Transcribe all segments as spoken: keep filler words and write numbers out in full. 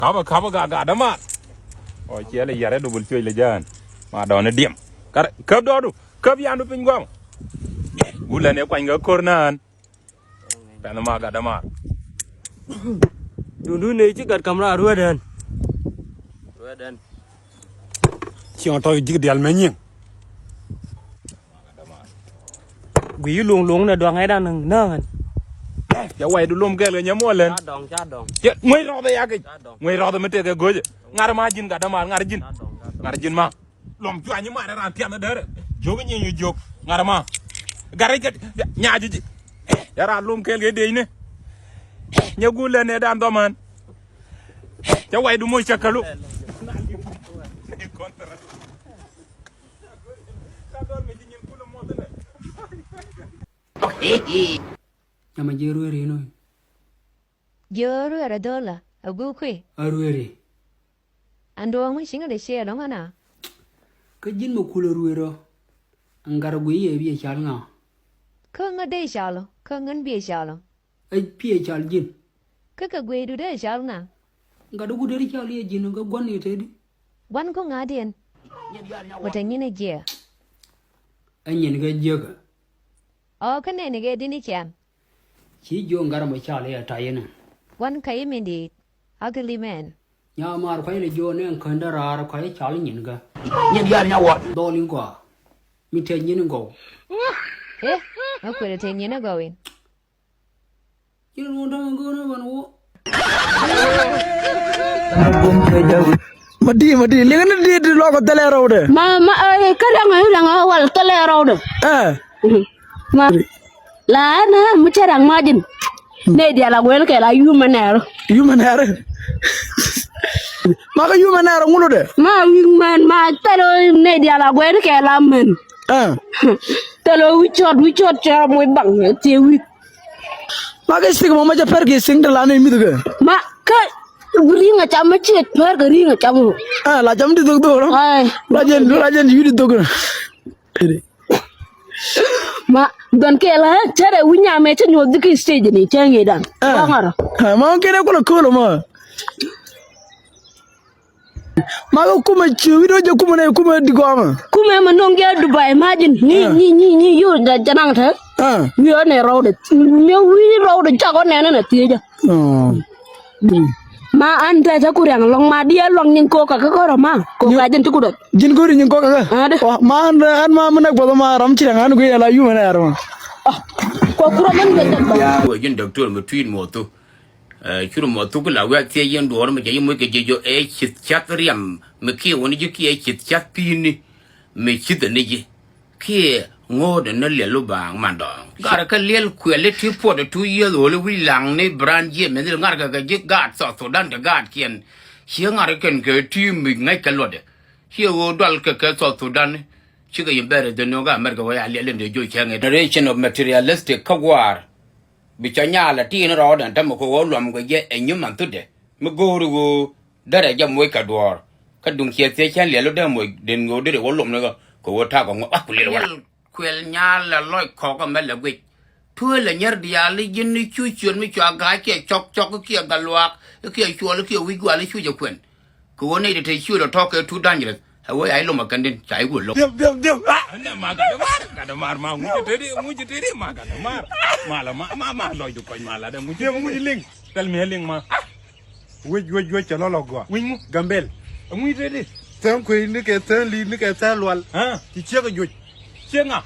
Kapä, kapä, ga, ga, dämaar. Ɔ, ciɛ lɛ yɛrɛ dubbel cuec lɛ jään. Ma dɔɔni diɛm. Kar, käp dɔɔdu. Käp yandu piny guam. Gulɛ ni kuany kä kor naan. Pɛn ma gat dämaar. Dundu ne ci gat kamra ruɛdɛn. Ruɛdɛn. Ci ŋɔ tɔy jik dial mɛ nyiŋ. Gui luŋ luŋ ne duaŋ ɛdan nään. Ya way du lom kɛl kɛ nyɛ muɔlɛn. Ca dɔŋ, ca dɔŋ. Cɛ ŋuɛy rɔɔdɛ yakɛ. Ca dɔŋ. Ŋuɛy rɔɔdɛ mi tekɛ go̱o̱cɛ. Ŋa̱r ma ji̱n gat dämaar, ŋa̱r ji̱n. Ca dɔŋ, ca dɔŋ. Ŋa̱r ji̱n ma. Lom cuany ma rɛ ran tiam dɛrɛ. Jok nyi nyu jok. Ŋa̱r ma. Gari jɛ. Nya jɛ. Ya ran lom kɛl kɛ dee ne. Nyɛ gulɛ ne dan dɔman. Cɛ way du mo cɛ kalu. Nyama jɛ rueri no. Jiö ruer a dhola a guuk kui̱. A rueri. An duɔ̱ɔ̱ŋ mi ciŋä dee ciɛ lɔ̱ŋ ana. Kä ji̱n mɛ kul a ruer ɔ. An gat a guiy yɛ biɛ cal ŋa? Kä ŋä dee cal ɔ, kä ŋän biɛ cal ɔ. Ɛ biɛ cal ji̱n. Kä kɛ guiydu dee cal ŋa? Gat a guiy dee cal yɛ ji̱n kä gua̱n yɛ tëëdi. Gua̱n kä ŋa̱diɛn. Wä te nyin ɛ jiɛ. Ɛ nyin kɛ jiäkä. Ɔ kä nɛni kɛ dini cian. Ci jiö ŋa̱r mɔ cal i̱ a ta̱y inɛ. Gua̱n ka̱c i̱ min di̱i̱t a kɛ li̱m ɛn. Nya maar kua̱c lɛ jiö nɛ ɛn kändä raar kua̱c i̱ cal nyin kä. Nyin diaal nya wuɔt. Dhɔl in kɔa mi tɛc nyin in gɔw. Eh, ŋä kuël tɛc nyin in gɔw in. Ci ŋuɔ̱n tɔ̱ŋ in go̱o̱r ni bän wuɔ. Madi, madi, liŋ ni di̱i̱t lɔk thilɛ rɔwdɛ. Ma, ma, eh, kä liŋ, liŋ wal thilɛ rɔwdɛ. Eh. Ma la ɛn mi cɛ da̱ŋ ma ji̱n. Nɛ dial a guɛl kɛ la yumɛ nɛɛr. Yumɛ nɛɛr. Ma kä yumɛ nɛɛr ŋulu dɛ. Ma wi̱i̱ mɛn ma thɛl nɛ dial a guɛl kɛ la mɛn. Ah. Thɛl wi̱i̱ cɔt, wi̱i̱ cɔt cɛ rɔ moc baŋ thiee wi̱i̱. Ma kä sik mɔ ma cɛ pɛr kɛ sik dɛ la nɛ mi̱th kɛ. Ma kä ri̱ŋ a cam ma ciɛ pɛr kɛ ri̱ŋ a cam. Ah, la cam di thok thok rɔ. Ai. La jɛn, la jɛn yu di thok rɔ. Ma dhɔn kɛɛl ɛ cärɛ wi̱c nyamɛ cä nyuɔth dhi ki stage ni cä ŋi̱i̱c dan. Ah. Waŋ arɔ. Ah, ma ŋuɔ̱n kɛn ɛ kulɛ köl ɔ ma. Ma kä kumɛ ci wi̱c dɔ̱ jɛ kumɛ nɛ kumɛ di gɔmɛ. Kumɛ ma no̱ŋ jɛ Dubai ma ji̱n. Ni, ah, ni, ni, ni yu jɛ jɛ naŋ te. Ah. Wi̱i̱ ɔ nɛ rɔw de. Mi wi̱i̱ rɔw de cak ɔ nɛnɛ nɛ thiecä. Oh. Ma an te cä kuriaŋ lɔŋ ma diɛ lɔŋ nyin kokä kä kɔrɔ ma kokä jin ti kudɔ. Jin kuri nyin kokä kä. Ade. Oh, ma an an ma mena gbɔdɔ ma ram ci riaŋ an gui ala yumɛ na yar ma. Ah. Ko kuro man gɛ tɛ ba. Wä jin doctor mi tuin mo thu. Eh, cur mo thu kula wä thiɛ yin duɔr mi jɛ yi mo kɛ jɛ jo e cith chath riam mi kiɛ woni ji kiɛ cith chath pini mi cith ni ji. Kiɛ ŋo̱o̱dɛ ni liɛl lu baaŋ man dɔɔŋ. Gat kä liɛl kuɛli ti puɔt tu yieth ɣöli wi̱c laŋ ni bran jiɛ mɛn dhil ŋa̱r kɛ kɛ ji̱ gaat South Sudan kɛ gaat kiɛn. Ciɛ ŋa̱r kɛn kɛ ti mi ŋäc kɛ luɔtdɛ. Ciɛ ɣöö dual kɛ kɛ South Sudan. Cikɛ yim bɛr dhɛ no̱o̱ŋ kä America wä ya liɛl in dee joc cäŋ. Generation of materialistic kä gua̱a̱r. Bi cɔ nyaal a ti̱i̱n rɔɔdɛ tämɛ kɛ ɣöö luɔm kɛ jɛ ɛ nyim man thutdɛ. Mi go̱o̱ri ɣöö derɛ jɛ moc kɛ duɔ̱ɔ̱r. Kä duŋ ciɛ thiec cän liɛl wä dee moc den ɣöö derɛ wä lom ni ɣä kɛ ɣöö ta̱a̱ kɛ ŋuɔ̱t wä ku liɛl wä. Kuɛl nyaal la lɔc kɔk ɛmɛ la guic. Tueelɛ nyɛr diaal i̱ ji̱n i̱ cu ciöt mi cua ga̱a̱c kiɛ cɔk cɔk kiɛ galuaak kiɛ cuɔl kiɛ wi̱c gua̱a̱l i̱ cu jɛ kuɛn. Kɛ ɣöö nɛy ti te ciöt ɛ tɔ̱ kɛ too dangerous. Ɛ wee a i̱ lom ɛ kɛn din ca i̱ wee lom. Diɛp diɛp diɛp. Ah, ɛnɛ ma gat dämaar, gat dämaar ma ŋuci teti, ŋuci teti ma gat dämaar. Ma la ma ma ma lɔcdu kɔc ma la dɛ ŋuci. Diɛp ŋuci liŋ. Tell me liŋ ma. Wec wec wec cɛ lɔlɔ gɔaa. Wec ŋu? Gambel. Ɛ ŋuci teti. Thäŋ kuec ni kɛ thäŋ li̱i̱t ni kɛ thäŋ lual. Ah. Ci ciek ɛ juec. Ciek ŋa?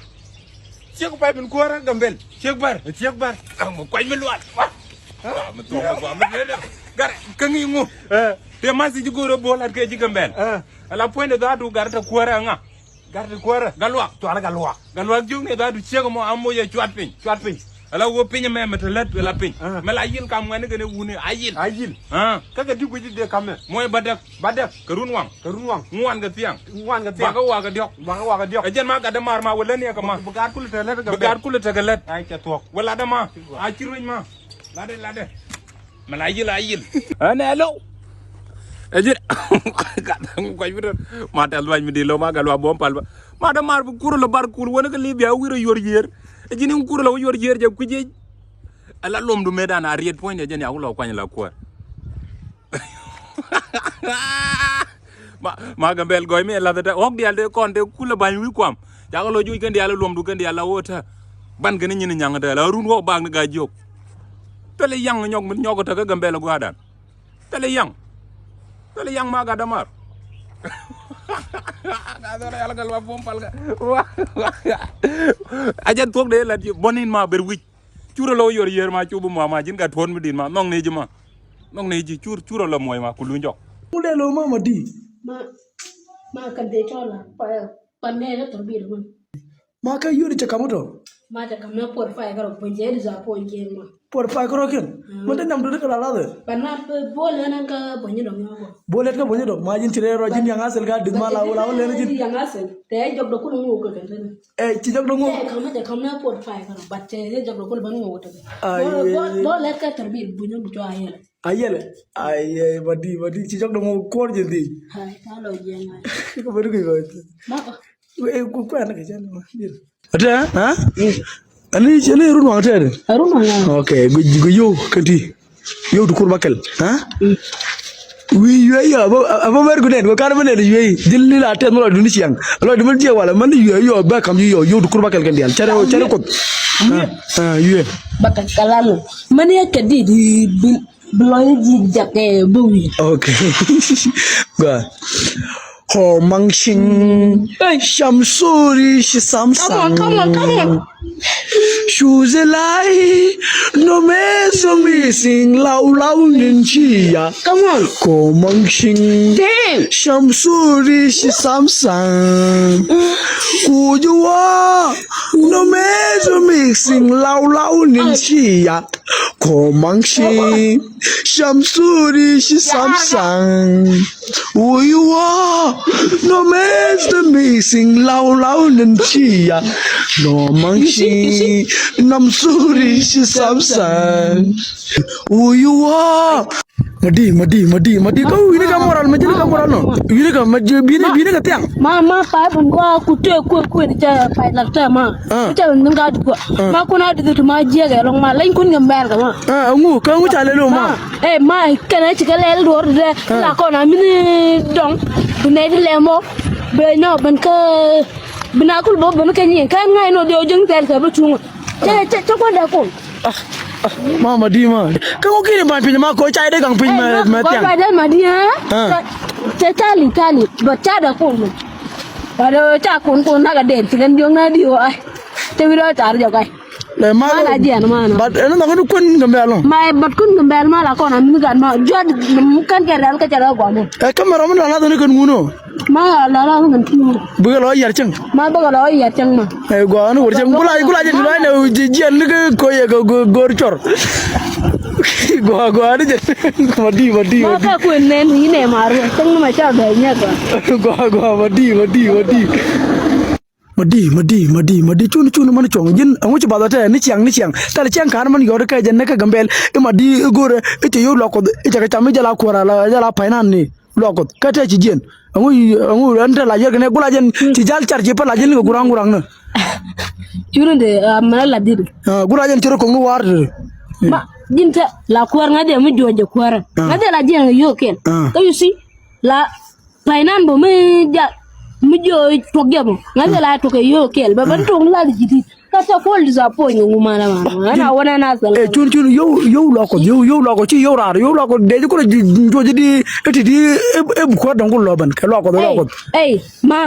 Ciek pay min kuäärä Gambel. Ciek bär. Ciek bär. Am kuany mi lual. Wa. Am tuɔm mi gua mi dee dee. Gar kä ŋi̱i̱ ŋu. Eh. Te ma si ji̱ go̱o̱r ɛ bo̱o̱l at kɛ ji̱ Gambel. Eh. Ala puɔ̱nydɛ dhaadu gar te kuäärä ŋa. Gar te kuäärä. Galuak. Cuarɛ galuak. Galuak jiök ni dhaadu ciek mɔ am moc ɛ cuat piny. Cuat piny. Ala wä piny mɛ mɛ te lät ala piny. Ah. Mɛ la yil kam ŋuɛni kɛn ɛ wuni a yil. A yil. Ah. Kä kɛ ti guic ti dee kamɛ. Muɔc bädäk. Bädäk. Kɛ run waŋ. Kɛ run waŋ. Ŋuan kɛ thiaŋ. Ŋuan kɛ thiaŋ. Bakɛ wa kɛ diɔ̱k. Bakɛ wa kɛ diɔ̱k. Ɛ jɛn ma gat dämaar ma wä lät ni ɛ kɛ ma. Bi gat kulɛ te lät kɛ bɛl. Bi gat kulɛ te kɛ lät. Ay cɛ thuɔ̱k. Wä lat däma. A ci ruec ma. Latdɛ latdɛ. Mɛ la yil a yil. Ɛn ɛ low. Ɛ ji̱. Gat ŋu kuac bi rot. Ma tɛth luac mi di low ma gat luac buɔ̱m pal ba. Ma dämaar bi kur lɔ bar kur wä ni kɛ Libya wi̱r ɛ yuɔr yiër. Ɛ ji̱ ni kur lɔ wä yuɔr yiër jɛ kui̱ jiec. Ɛ la lomdu mëëdan a riet puɔ̱nydɛ jɛn ya wä lɔ kuany la kuäär. Ma, ma Gambɛl gɔɔy mi ɛ lath ɛ tɛ ɣɔ̱k diaal tɛ kɔn tɛ kulɛ ba̱ny wi̱i̱ kuam. Cakɛ lɔ juc kɛn diaal ɛ luɔmdu kɛn diaal la wä tɛ. Ban kɛn nyin nyaŋ tɛ la run wä bak ni ga̱ jiök. Thilɛ yaŋ nyɔk mi nyɔk ɛ tɛ kä Gambɛl ɛ gua̱a̱dan. Thilɛ yaŋ. Thilɛ yaŋ ma gat dämar. Gat dhɔr yal kä luap buɔ̱m pal kä. A jɛ thuɔ̱k dee lat ji̱ bɔ̱n in ma ber wi̱c. Curɛ lɔ wi̱i̱ yɔr yiër ma cup bi mɔ ma ji̱n gat tuɔ̱t mi di̱t ma nhɔk ni ji̱ ma. Nhɔk ni ji̱ cur curɛ lɔ muɔ̱c ma ku luny jɔk. Ŋu dee lo̱ ma ma di. Ma, ma kɛ dee cɔl a pa, pa nɛɛ kä thɔr bi̱i̱r ŋun. Ma kä yuri cɛ kamu tɔ. Ma cɛ kam na puɔt fay kärɔ puɔ̱ny cɛ di sa puɔ̱ny kiɛn ma. Puɔt fay kärɔ kiɛn. Mm. Ma te nam duni kɛ la la de. Ba na bol lɛ nan kä puɔ̱ny dɔŋ yɔ kɔ. Bol lɛ kä puɔ̱ny dɔŋ ma ji̱n ci rɛ rɔ ji̱n yaŋ asel ka dit ma la wula wula lɛ ji̱n. Yaŋ asel. Tɛ jɔk dɔ kulu ŋu kɛ kɛ tɛ. Ɛ ci jɔk dɔ ŋu. Tɛ kam na cɛ kam na puɔt fay kärɔ but cɛ jɔk dɔ kulu ban ŋu kɛ tɛ. Ay. Bol lɛ kɛ tɛr bi bunyɔ bu cɔ ayɛlɛ. Ayɛlɛ. Ay, ay, ma di, ma di ci jɔk dɔ ŋu kuɔr jɛ di. Ay, ta lɔ jɛ ŋa. Kɛ bɛ du kɛ kɛ. Ma. Ɛ, ku kuɛn kɛ jɛn ma. Ate, ha? Ani, ani run waŋ tɛɛri? Run waŋ, ya. Okay, gu, gu yo, kɛn ti. Yo, tu kur bakɛl, ha? Mm. Wi̱i̱ yuɛ yɔ, abo, abo mɛr gu nɛn, gu kar mɛ nɛn yuɛ. Dil ni la tɛth mɛ lɔ duni ciaŋ. Lɔ duni ciaŋ wala, mɛ ni yuɛ yɔ, bɛ kam yuɛ yɔ, yo, tu kur bakɛl kɛn dial. Cɛrɛ, cɛrɛ kut. Ha, ha, yuɛ. Bakɛl kalamu. Mɛ ni yɛ kɛ di, di, bil. Bi lɔc ji̱ jak ɛ bä wi̱i̱. Okay. Gua. Kɔ maŋ ciŋ. Hey. Sham suri shi samsaŋ. Come on, come on, come on. Shuzi lai. No me so mi sing lau lau nin chia. Come on. Kɔ maŋ ciŋ. Damn. Sham suri shi samsaŋ. Kuju wa. No me so mi sing lau lau nin chia. Kɔ maŋ shi sham suri shi samsaŋ. Uyu wä no mes the missing lau lau nin chia. No maŋ shi nam suri shi samsaŋ. Uyu wä. Madi, madi, madi, madi. Kau ini ka moral, madi ini ka moral no. Ini ka madi, bini, bini ka tiang. Ma, ma, pa, bun gua kutu ku ku ni cha pa la ta ma. Ah. Cha ni ga du. Ah. Ma kuna du tu ma je ga long ma len kun ga mer ga ma. Ah, ngu, ka ngu cha le lo ma. Ma, eh, ma, kɛnɛ ci kɛ lɛl duɔr dɛ. Ah. La kɔn a mini dɔŋ. Bi nɛ di lɛ mɔ. Bɛ nyɔ ben kä. Bi na kul bɔ ben kä nyin. Kä ŋa̱c nɔ diɔ jiŋ tɛl kɛ bi cuŋ. Cɛ, cɛ, cɛ kuan dɛ kun. Ah, ah, ma, ma di ma. Kä ŋu kini ban piny ma ko ca ide gaŋ piny ma, ma thiaŋ. Ba dɛ ma di ha. Ah. Cɛ, cɛ tali, tali. Bɛ ca dɛ kun. Ba dɛ ca kun kun na ka den ci kɛn diɔŋ na di wa. Cɛ wi dɔ tar jɔ kai. Lɛ ma. Ma la jiɛn ma na. But ɛn nɔ kɛn kun Gambɛl nɔ. Ma but kun Gambɛl ma la kɔn a mi gan ma jɔt kan kɛ rɛl kɛ cɛ la gɔmɔ. Ɛ kamera mi la na dɔn kɛn ŋun nɔ. Ma la la la kan tu. Bikɛ lɔ yɛr cɛŋ. Ma bikɛ lɔ yɛr cɛŋ ma. Ɛ gɔaa ni wur cɛŋ gula gula jɛ gula ne jiɛn ni kɛ ko yɛ kɛ go̱r cɔr. Gɔaa gɔaa ni jɛ. Ma di ma di ma di. Ma ka kuɛ nɛn yi nɛ ma ruɛ cɛŋ ni ma ca bɛ nyɛ gɔaa. Gɔaa gɔaa ma di ma di ma di. Ma di, ma di, ma di, ma di, cuni, cuni, mani cuɔŋ, ji̱n, ɛŋu ci bath ɛ tɛ, ni ciaŋ, ni ciaŋ, thɛl ciaŋ ka̱n mani yɔt kɛ jɛ nɛk kä Gambɛl, i̱ ma di, i̱ go̱rɛ, i̱ cɛ yo̱o̱ luak Kuɔth, i̱ cɛ kɛ cam, i̱ jɛ la kuäär, ala, jɛ la pay nan ni, luak Kuɔth, kä tɛ ci jiɛn, ɛŋu, ɛŋu, ɛn tɛ la yɔt kɛ nɛk, gula jɛn, ci jal car, ci pɛ la jɛn, ni kɛ guraŋ, guraŋ ni. Cuni de, a, mɛ la dit. A, gula jɛn ci rɔ koŋ ni war de. Ma, ji̱n tɛ, la kuäär ŋa̱ de, mi juɔc jɛ kuäärä. A. Ŋa̱ de la jiɛn yo̱o̱ kɛn. A. Kä you see, la, Pay nan bä mi ja mi jiö tuɔk jɛ bä ŋa̱th jɛ la tuɔk kɛ yio̱w kɛl bä bä tuɔk mi la di ji̱ ti. Ka tɛ kuɔl disappoint ŋu man a man a na wä na na thil. Ɛ cun cun yow yow lɔkɔ yow yow lɔkɔ ci yow raar yow lɔkɔ dee ji̱ kulɛ juɔc di ɛ ti di ɛ bi kuäär dɔ̱ŋ kulɛ lɔ ben kɛ lɔkɔ lɔkɔ. Ey ma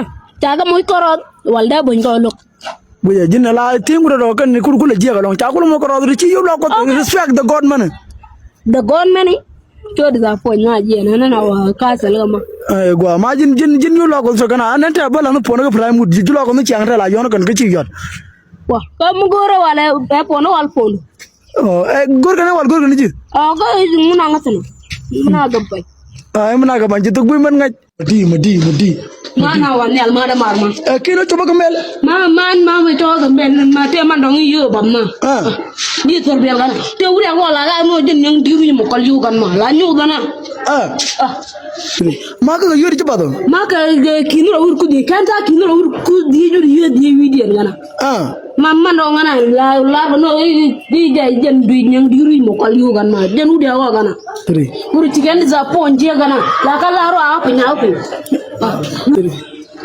ca kɛ moc kɔrɔth wal dee bony kɔ lo̱k. Guic ɛ ji̱n ala ti̱i̱ŋ kut ɛ rɔ kɛn kut kulɛ jiɛk ɛlɔ̱ŋ ca kulɛ moc kɔrɔth di ci yow lɔkɔ respect the God mɛnɛ. The God mɛnɛ. Cot is a puɔ̱ny ma jiɛn ɛn ɛn a wä ka̱a̱th thil kɛ ma. Ɛ gua ma ji̱n ji̱n ji̱n yul lɔk kɔn thil kɛn a ɛn ɛn tɛ bä la̱n puɔ̱n kɛ prime wut ji̱ lɔk kɔn ciaŋ tɛ la yɔn kɛn kä ci yɔt. Wa kä mi go̱o̱rä wal ɛ puɔ̱n wal puɔ̱n. Ɔ ɛ go̱o̱r kɛn wal go̱o̱r kɛn ji̱. Ɔ kä ŋun a ŋäth ni. Ŋun a gɛ bäny. Ɛ min a gɛ bäny ci thok bi mɛn ŋa̱c. Madi, madi, madi. Ma na wa nhial ma da mar ma. Ɛ kin o cɔbä kä mɛl. Ma man ma mi tɔɔk kä mɛl ma te man dɔŋ i̱ yio̱o̱ bam ma. Ah. Di thor biɛl kan te wuri a wala la mo jin nyɔŋ di wi mo kɔl yu kan ma la nyu dana. Ah. Ah. Ma kä yori ci bath. Ma kä kin ro wur kudi kan ta kin ro wur kudi jur yio̱o̱ di wi di ngana. Ah. Ma man dɔ̱ŋ ŋana la la bä nɔ i i jɛ jɛn dui̱ nyɛŋ di rui̱ mɔ kɔl yuk gan ma jɛn wut ya wä gana. Three. Wut ci kɛn disappoint jiɛ gana la ka la rɔ a piny a piny. Three.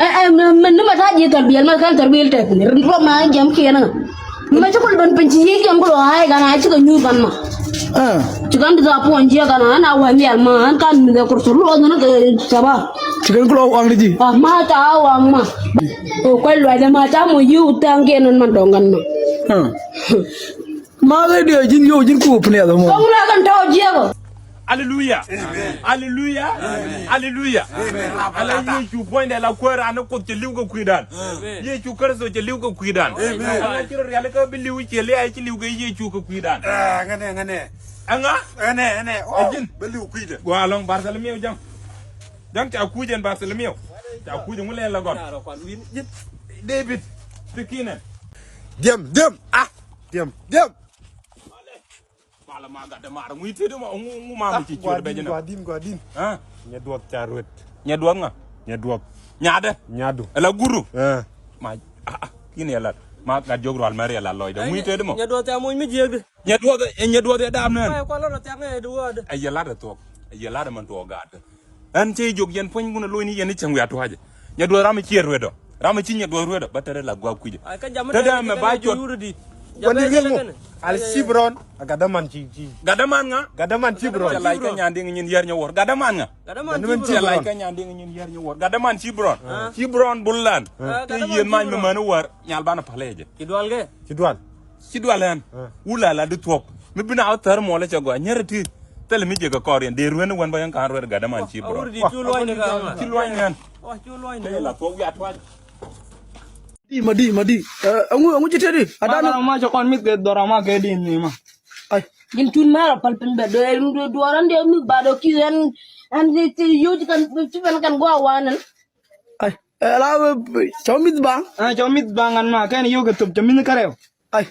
Ɛ ɛ mɛ mɛ ni ma ta jiɛ tɔr biɛl ma kɛn tɔr biɛl tɛk ni rɔ ma jɛm kiɛn ŋa. Ma ci kul ben piny ci yiëë jɛm kul ɣa̱a̱ gana ci kɛ nyuur gan ma. Ah. Ci kɛn disappoint jiɛ gana an a wä miɛl ma an kan mi kɛ kursu luɔth ni kɛ caba. Ci kɛn kul ɣa̱a̱ waŋ di ji̱. Ah ma ta ɣa̱a̱ waŋ ma. O kuec luac ɛmɛ ca moc yiëë wut tha̱a̱ŋ kiɛn nɔn man dɔ̱ŋ kɛn nɔ. Ma radio ji̱n yio̱w ji̱n kup ni ɛth mɔ. Kɔŋ na kɛn tɔ̱ jiɛk ɔ. Aleluya. Aleluya. Aleluya. Ala Yecu puɔ̱nydɛ la kuäär an ni Kuoth cɛ li̱w kɛ kui̱dan. Yecu Kritho cɛ li̱w kɛ kui̱dan. Ala ci rɔ rialikä bi li̱w ciɛ lia̱a̱ ci li̱w kɛ Yecu kɛ kui̱dan. Ŋänɛ ŋänɛ. Ɛŋa? Ŋänɛ ŋänɛ. Ɛ ji̱n. Bi li̱w kui̱dɛ. Gua lɔŋ Bartholomew ja̱ŋ. Ja̱ŋ ca kuc ɛn Bartholomew. Ca kuc ɛŋu lɛl la gɔn. David. Ti kinɛ. Diɛm diɛm ah. Diɛm diɛm. Pala ma gat dɛ mar ŋui̱ tëë dɛ ma ŋu ŋu ma mi ci cuɔt bɛ jɛ na. Guadin guadin. Nyɛ duɔth ca ruet. Nyɛ duɔth ŋa? Nyɛ duɔth. Nyadɛ. Nyadu. Ɛla guru. Ma ah ah kin yɛ lat ma gat jok rual mɛri ɛla lɔcdɛ ŋui̱ tëë dɛ ma. Nyɛ duɔth ca moc mi jiɛk di. Nyɛ duɔth ɛ nyɛ duɔth ɛ dam nɛn. Kuɛ kuɛ lɔt ɛ thiak ŋɛ di wä di. Ɛ yɛ lat ɛ thuɔk ɛ yɛ lat ɛ mɛn tuɔɔk gat. Ɛn cɛ jiök yɛn puɔ̱nykun ɛ lo̱cni yɛn ni cäŋ wiaa tua̱cɛ. Nyɛ duɔth ram ɛ ciɛ ruetdɔ ram ɛ ci nyɛ duɔth ruetdɔ bä tɛrɛ la gua̱a̱k kui̱cɛ. Tɛtɛ mɛ ba cuɔt. Wani riek ŋo? Al Cibron. A gatdä man ci ci. Gatdä man ŋa? Gatdä man Cibron. Cɛ lac kɛ nyan diŋ nyin yɛr nyɛ wuɔr gatdä man ŋa? Gatdɛ man Cibron. Cɛ lac kɛ nyan diŋ nyin yɛr nyɛ wuɔr gatdä man Cibron. Cibron bul lan. Kɛ yieen mac mɛ män wäär nyal banɛ palɛ jɛ. Ci dual kɛ? Ci dual. Ci dual ɛn. Wula la di thuɔk mi bi na wä thär muɔlɛ cɛ gɔaa nyɛrɛ ti. Thilɛ mi jɛ kɛ kɔr yɛn dee rueni wän bä yɛn kan ruet gatdä man Cibron. Ci luɔny ni kan. Ci luɔny ni ɛn. Ci luɔny ni ɛn. Tɛ la thuɔk wiat tuac. Di ma di ma di. Ɛŋu ɛŋu ci teti. Adan ma ma cɛ kɔn mith kɛ dhɔr ama kɛ di ni ma. Ai. Jin tun mɛrɛ pal pin bɛ do ɛn do duɔr ɛn de mi ba do ki ɛn ɛn ti ti yuc kan ti ben kan gua wanen. Ai. Ɛla cɔw mith baŋ. Ɛn cɔw mith baŋ ɛn ma kɛn yio̱k kɛ thop cɛ mith kärɛw. Ai.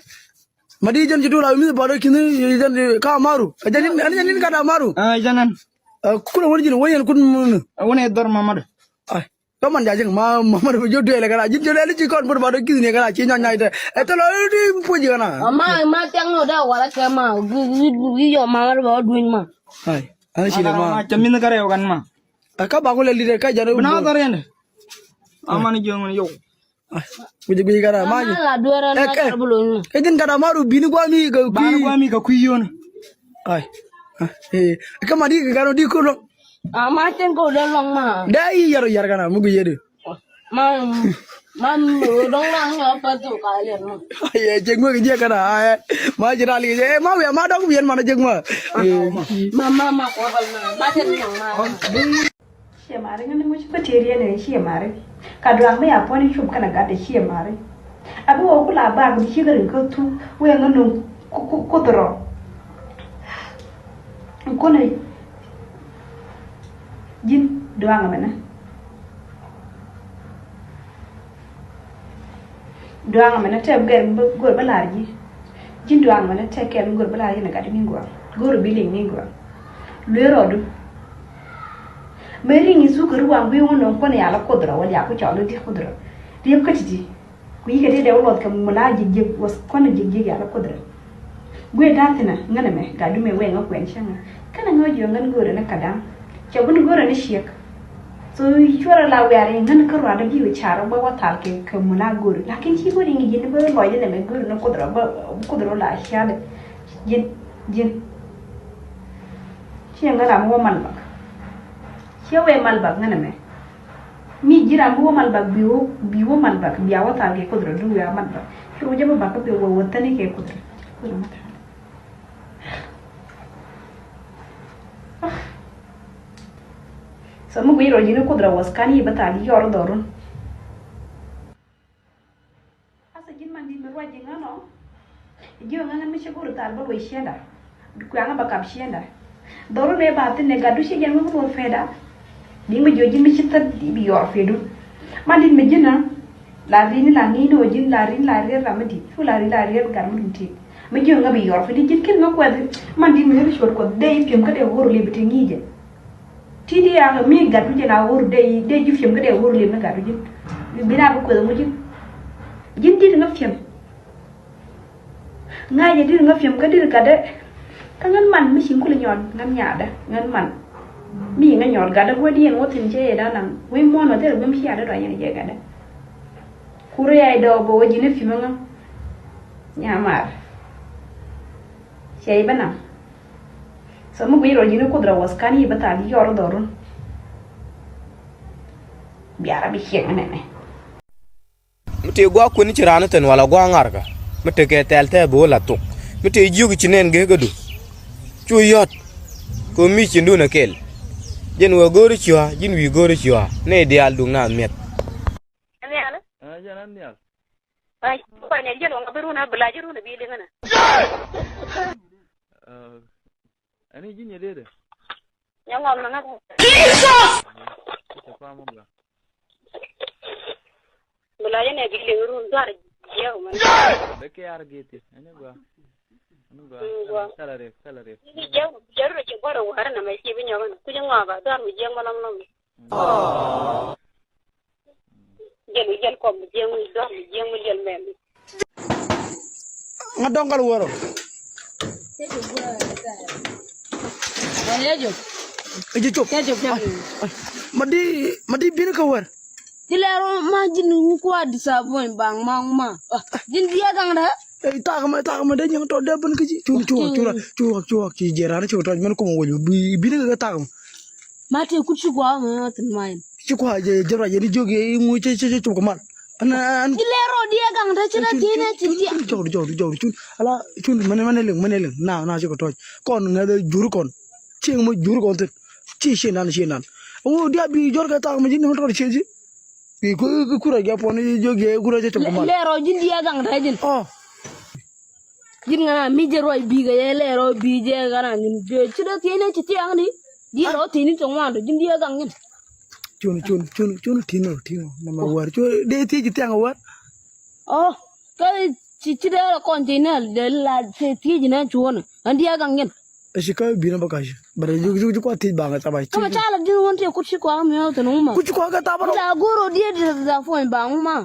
Ma di jɛn ci tu la mith ba do ki ni jɛn ka maru. Jɛn ɛn jɛn ni ka da maru. Ɛn jɛn ɛn. Kulɛ wani jin wani ɛn kun mun. Wani dhɔr ma ma do. Ai. Kä man ja̱ ji̱n ma ma ma dee bi ji̱ duëël kɛ la ji̱n ji̱ duëël ji̱ kɔn bur ba dee ki̱th ni kɛ la ci nyɔk nyɔk itɛ. Ɛ thilɛ ri puɔ̱c kɛ na. Ma ma tiaŋ ni wä dee wala kɛ ma gi gi yɔ ma ma dee ba wä duëëny ma. Ai. Ani ci dee ma. Cɛ min kɛ rɛw kan ma. Ɛ kä ba ku lɛ lidɛ kä jɛn. Bi na wä thɔr yɛn dɛ. Amani jiöŋ ni yɔw. Guic guic kɛ na ma ji̱. Ɛ kɛ. Kɛ ji̱n kɛ na ma ru bini guami kɛ kui̱. Bani guami kɛ kui̱ yön. Ai. Ɛ kä ma di kɛ kɛ na di kulɔ. A ma cieŋ kɛ wä dee lɔŋ ma. Dee i̱ yɛr yɛr kɛn a mi guic yɛ di. Ma ma dɔŋ na nyɔ pa thok a lɛr ma. Yɛ cieŋ wek jiɛ kɛn a ɛ ma ci ral kɛ jɛ ma wiɛ ma dɔŋ biɛn ma na cieŋ ma. Ma ma ma kɔkɔl ma ma cieŋ nyɔŋ ma. Ciɛ mari ŋän muc kä tëë riɛn ɛ ciɛ mari. Ka duaŋ mi a puɔ̱n i̱ cup kɛn a gat ɛ ciɛ mari. A bi wä kula bak bi cikɛ rin kä thuk wee ŋä nuŋ kuth rɔ. Kunɛ ji̱n duaŋ ɛmɛnɛ. Duaŋ ɛmɛnɛ tɛp gɛr mi go̱r bä la̱r ji̱. Ji̱n duaŋ ɛmɛnɛ tɛp kɛl mi go̱r bä la̱r ji̱ ni gat ni gua̱a̱ go̱r bi liŋ ni gua̱a̱. Luee rɔɔdu. Mëë riŋ i̱ thuk kɛ ri waŋ bi wä nɔŋ kuɔn yal a kuoth rɔ wä liak ku cɔl i̱ di̱t kuoth rɔ. Riep kä ti̱ti̱. Ku yikɛ ti dee wä luɔth kɛ mula ji̱k ji̱k wä kuɔn ji̱k ji̱k yal a kuoth rɔ. Guiɛ da̱a̱ thi̱n a ŋän ɛmɛ gat dumɛ wee ŋä kuɛn cäŋ a kɛn a ŋä jiɔ ŋän go̱o̱rɛ ni kä da̱a̱. Cɛ wun go̱o̱rɛ ni ciɛk. So cuɔrɛ la wiar i̱ ŋän kä ruaadä bi wä car wä bä wä thal kɛ kɛ mula go̱o̱rɛ lakin ci go̱o̱rɛ i̱ ŋi̱ ji̱n bä lɔcdä nɛmɛ go̱o̱rɛ ni kuoth rɔ bä kuoth rɔ la ciaadɛ. Ji̱n ji̱n. Ciɛ ŋän ram wä mal bak. Ciɛ wee mal bak ŋän ɛmɛ. Mi ji̱ ram bi wä mal bak bi wä bi wä mal bak bia wä thal kɛ kuoth rɔ duŋ wia mal bak. Cuɛ wä jɛ bä bak kä pia wä wä thäni kɛ kuoth rɔ. Kuoth rɔ ma thal. So mi guic rɔ ji̱n kuoth rɔ wä scan yi bä thal yɔr dhɔrun. Asa ji̱n man di̱t mi ruac ji̱ ŋän ɔ. Ji̱ ɔ ŋän mi cɛ go̱r thal bä luɔc ciɛnda. Kuɛŋä bä kap ciɛnda. Dhɔru nɛ ba thi̱n nɛ gat du ciɛ jɛn mi bi luɔth pɛda. Bi̱i̱ mi jiɔ ji̱n mi ci thäk bi yɔr pɛdu. Man di̱t mi ji̱n ɔ. La ri̱n la ŋi̱i̱n ɔ ji̱n la ri̱n la riɛt ram mi di̱t. Cu la ri̱n la riɛt gat mi dun ti̱t. Mi jiɔ ŋä bi yɔr pɛdi ji̱n kin ŋä kuɛth. Man di̱t mi ri cuɔt kuɔth dee i̱ pi̱em kä dee ɣor li̱p ti ŋi̱i̱c jɛ. Ti di a mi gat wi̱c ɛn a ɣor dee dee ji̱ pi̱em kä dee ɣor li̱em ni gat wi̱c ji̱n. Bi na bi kueth ŋuc ji̱n. Ji̱n dit ŋä pi̱em. Ŋa̱cä di̱t ŋä pi̱em kä di̱t gatdä. Kä ŋän man mi ci kulɛ nyɔɔt ŋän nyaatdä ŋän man. Mi ŋä nyɔɔt gatdä guädiɛn wä thi̱n cɛ yɛ da̱a̱n naŋ wi̱i̱ muɔ̱ɔ̱n wä thil wi̱i̱ mi ciaatdä dɔ̱ nyɛn jɛ gatdä. Kur yay dɔɔk bä wä ji̱n i̱ pi̱em ŋä. Nyamar. Cɛ i̱ bä naŋ. So mi guic rɔ ji̱n i̱ kuoth rɔ was kan i̱ bä thal yɔr dhɔrun. Biara bi cieŋ nɛnɛ. Mi tëë gua̱a̱k kuën ci raan thi̱n wala gua̱a̱k ŋa̱rkä mi tekɛ thɛl thɛɛ bi wä la thok mi tëë jiök ci nɛn geekädu. Cu yɔ̱t kɛ mi cindun ɛ kɛl. Jɛn wee go̱o̱ri cua̱ ji̱n wi̱i̱ go̱o̱ri cua̱ nɛy diaal duŋ naath mi̱eth. Nhial. Aa, jɛn an nhial. Aa, kɔc nɛ jiɛn wä ŋa bi run a bi la ji̱ run a bi liŋä nɛ. Aa, ani ji̱n yɛ dee dee. Nyɛ ŋɔm na ŋa̱th. Bi la jɛ nɛ bi liŋ run dhɔr jiɛk mɛn. Bɛ kɛ ar giti ani gua. Ani gua. Kala rek, kala rek. Ni jiɛk jiɛk run jiɛk bɔrɔ war na mɛ ci bi nyɔk na. Kucɛ ŋɔk a dhɔr mi jiɛk mɛ lɔŋ lɔŋ. Jɛl jɛl kɔm jiɛk mi dhɔr mi jiɛk mi jɛl mɛn. Ŋa dɔŋ kal wärä. I̱ ji̱ cop. Ma di, ma di bi̱n kä wär. Ji̱ lɛr ma ji̱n kua disappoint baŋ ma ma. Ji̱n diɛ gaŋ dɛ. Ɛ tak ma, tak ma dee nyaŋ tɔ dee bän kä ji̱. Cun, cun, cun, cun, cun, ci jiɛ ran ci tɔ mɛn kum wä ju bi bi̱n kä tak ma. Ma te kut ci kua ma tin ma in. Ci kua jɛ jɛ ruac yɛn jiök yɛ iŋu cɛ cɛ cɛ cop kɛ mal. An an. Ci lɛ rɔ diɛ gaŋ te ci rɛ ti̱n ɛ ci tiɛ. Jɔk jɔk jɔk cun ala cun mɛnɛ mɛnɛ liŋ mɛnɛ liŋ na na ci kɛ tɔc kɔn ŋɛth jur kɔn. Cieŋ mɛ jur kɔn thin ci ci nan ci nan. Ŋu diɛ bi jɔr kɛ tak mɛ ji̱ ni mɛ tɔr ci ci. Bi ku ku rɛ jɛ puɔn jiök yɛ ku rɛ cɛ cop kɛ mal. Lɛ rɔ ji̱n diɛ gaŋ te ji̱n. Ɔ. Ji̱n ŋana mi jɛ ruac bikɛ yɛ lɛ rɔ bi jɛ ŋana ji̱n jɛ ci dee thiec ni ci thiaŋ di. Ji̱ rɔ thiec ni cɛ ŋuan dɔ ji̱n diɛ gaŋ ji̱n. Cun cun cun cun tino tino na ma wär cun dee thiec ci thiaŋ wär. Ɔ kä ci ci dee rɔ kɔn thiec ni dee la thiec ni cuɔn an diɛ gaŋ ji̱n. Ɛ ci kä bi̱n bä kac bɛ rɛ ji̱ ji̱ kua thiec baŋ ɛ thabac. Kä ma ca la ji̱n wän thiec kut ci kua mi ɔ thin wuma. Kut ci kua kɛ thabac. La go̱r rɔ diɛ di la puɔ̱ny baŋ wuma.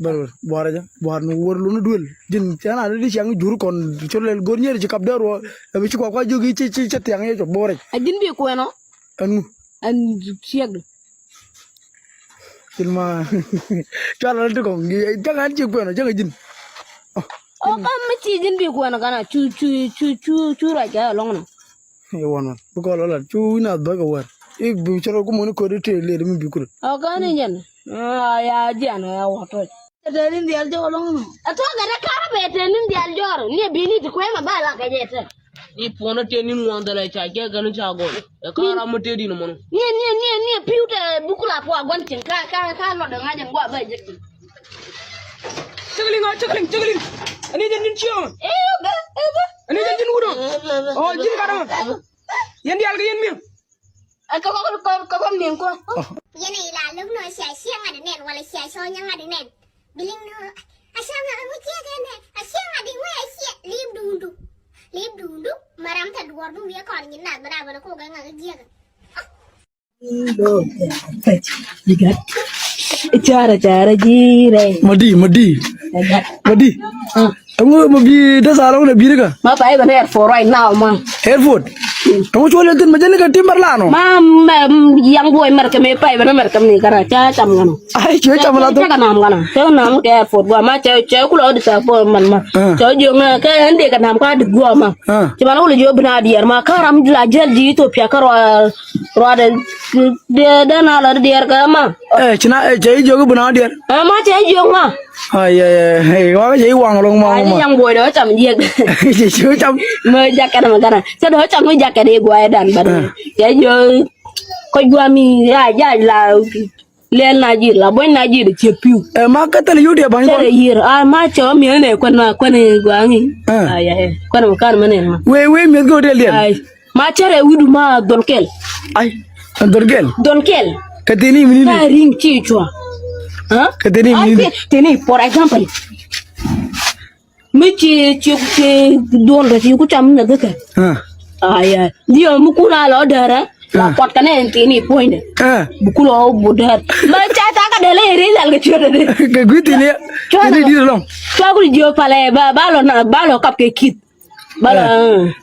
Bär bär buarä jɛ buar ni wär luni duel ji̱n cɛn a di ciaŋ jur kɔn cor lɛl go̱r nyier ci kap dee ruɔ. Ɛbi ci kua kua jiök i̱ ci ci cɛ thiaŋ yɛ cɔ borɛ. A ji̱n bi kuɛn ɔ. Ɛn ŋu. Ɛn ciɛk di. Cil ma cual a ti kɔŋ jäŋ an ci kuɛn ɔ jäŋ a ji̱n. Ɔ ka mi ci ji̱n bi kuɛn ɔ kana cu cu cu cu cu ruac kɛ ɛlɔŋ nɔ. Iwɔn wän bi kɔl wä lat cu wi̱n a dhɔc kɛ wär i̱ bi cä rɔ kumuni ko̱ri tëë lëëri mi bi kulɛ. Ɔ kɛn inyɛn. Ya jian ya wä tɔc. Tëë ni dhial jɔr lɔŋ nɔ. Ɛ tuɔk kɛ rɛ karä bɛ tëë ni dhial jɔr ni bi ni ti kuɛmɛ ba la kɛ jɛ tɛ. Ni puɔnä tëë ni ŋuan dhɛlɛ ca jɛ kɛn ca gɔl. Ɛ karä mi tëë di ni mɔnɔ. Ni ni ni ni piu tɛ bukula puɔ guan tin ka ka ka lɔdɛ ŋa jɛ ŋua bɛ jɛ tin. Cäkliŋ ɔ cäkliŋ cäkliŋ. Ani jɛ nin ciɔ. Ee bɛ ee bɛ. Ani jɛ jin wudɔ. Ɔ jin karä. Yɛn diaal kɛ yɛn mi̱em. Ɛ kɛ kɔk kɔk kɔk mi̱em kɔ. Yɛn ila luk nɔ cia cia ŋa̱t nɛn wala cia cɔ nya ŋa̱t nɛn. Biliŋ nɔ a cia ŋa̱t ŋu cia kɛ nɛ a cia ŋa̱t di ŋu a cia li̱i̱p duundu. Li̱i̱p duundu ma ram tɛ duɔr du wiɛ kɔn nyin nath bɛ na bɛ na kok kɛ ŋa̱t jiɛk. Cara cara jire. Madi madi. Madi. Ɛŋu ma bi dee thaal ɛŋu na bi̱i̱ kä? Ma pay bɛ ni airport right now ma. Airport. Ɛŋu cuɔl yɛn thin ma jɛn ni kɛ timber lan ɔ. Ma mɛ yaŋ buɔy mɛr kɛ mi pay bɛ ni mɛr kɛ mi kana ca cam kana. Ai cuɛ cam la thin. Ca ka nam kana ca nam kɛ airport gua ma ca ca kula ɔdi sa po man ma. Ca jiɔŋ kɛ ɛn dee ka nam ka di gua ma. Ci man wula jiɔ bina diɛr ma ka ram la jɛl di Ethiopia ka rɔ. Ruadɛ dee dee na la diɛɛr kɛ ma. Ɛ ci na ɛ cɛ i̱ jiök i̱ bi na diɛɛr. Ɛ ma cɛ i̱ jiök ma. Ay ay ay wa cɛ i̱ waŋ loŋ ma. Ay ma. Yaŋ buɔy dee cam jiɛk. Cɛ ci cam. Ma jakɛt ma gana cɛ dee cam mi jakɛt i̱ guay dan ba dee. Cɛ jiök kɔc guami ya ya la lɛl na ji̱ la buɔ̱ny na ji̱ dee cɛ piu. Ɛ ma kä thil yut yɛ ba̱ny kɔn. Thil yir a ma cɛ mi ne kuɛn ma kuɛn guami. Ay ay kuɛn ma kan ma ne ma. Wee wee mieth kɛ hotel diɛn. Ay. Ma cärɛ wi̱du ma dhol kɛl. Ai, dhol kɛl. Dhol kɛl. Kɛ thin i̱ mini. Ka ri̱ŋ ci cua. Kɛ thin i̱ mini. Thin i̱ for example. Mi ci ci ci duɔl rɛ ci ku cam na dhikɛ. Ai ai. Diɔ mi kun a lɔ dɛrɛ. La kuat kɛ nɛ thin i̱ puɔ̱nydɛ. Bi kun lɔ bu dɛr. Ma ca ca ka Dee lɛ yɛ ri dhal kɛ cuɛ dee. Kɛ gui̱th in yɛ. Cuɛ dee di̱t ɛlɔ̱ŋ. Cuɛ kul jiö palɛ ba ba lɔ na ba lɔ kap kɛ kith. Ba lɔ.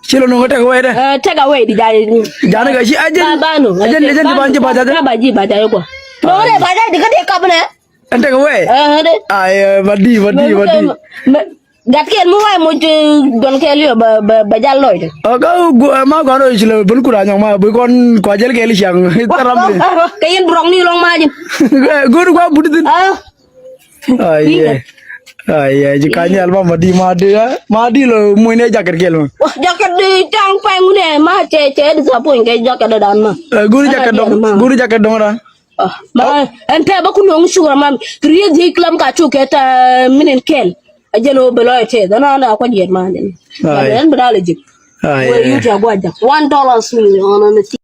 Ci lɔ nuŋ tek away dɛ. Tek away di jay. Jani kɛ ci ajɛ. Ba ba nu. Ajɛ ni ajɛ ni ba ci ba jay. Ba ji ba jay kɔ. Nuŋ dee ba jay di kä dee kap nɛ. Ɛn tek away. Ay ba di ba di ba di. Gat kɛl mi wa̱i̱ moc, eh, duɔn kɛl yɔ bɛ, bɛ, bɛ jal lɔcdɛ. Ɔ, kä gu-, eh, ma gɔ̱a̱r ɔ ci lɛ ben kura nyɔk ma bi kɔn kua jɛl kɛl ciaŋ. Thɛram ni. Kɛ yɛn bi rɔk ni lɔŋ macin. Go̱o̱r kua but thin. Ah. Ai, ai, ai, ci ka nyɛl ma ma di, ma di, eh, ma di lɔ muc ni jacket kɛl ma. Wah, jacket di caŋ pɛŋ wunɛ ma cɛ, cɛ disappoint kɛ jacket dan ma. Eh, go̱o̱r jacket dɔŋ, go̱o̱r jacket dɔŋ dan. Ah, ma ɛn tɛ bä ku no̱o̱ŋ cukɛ ma kɛ rieth jiec kilam ka cuk kɛ ta minin kɛl. A jɛn ɣöö bɛ lɔc tɛth ɛn ɣän a kuac yɛt ma jɛn. Ai. Ɛn bi da̱a̱l a ji̱k. Ai, wee ai. Yut ya guac jak one dollar swing ɣän ɣän a ti.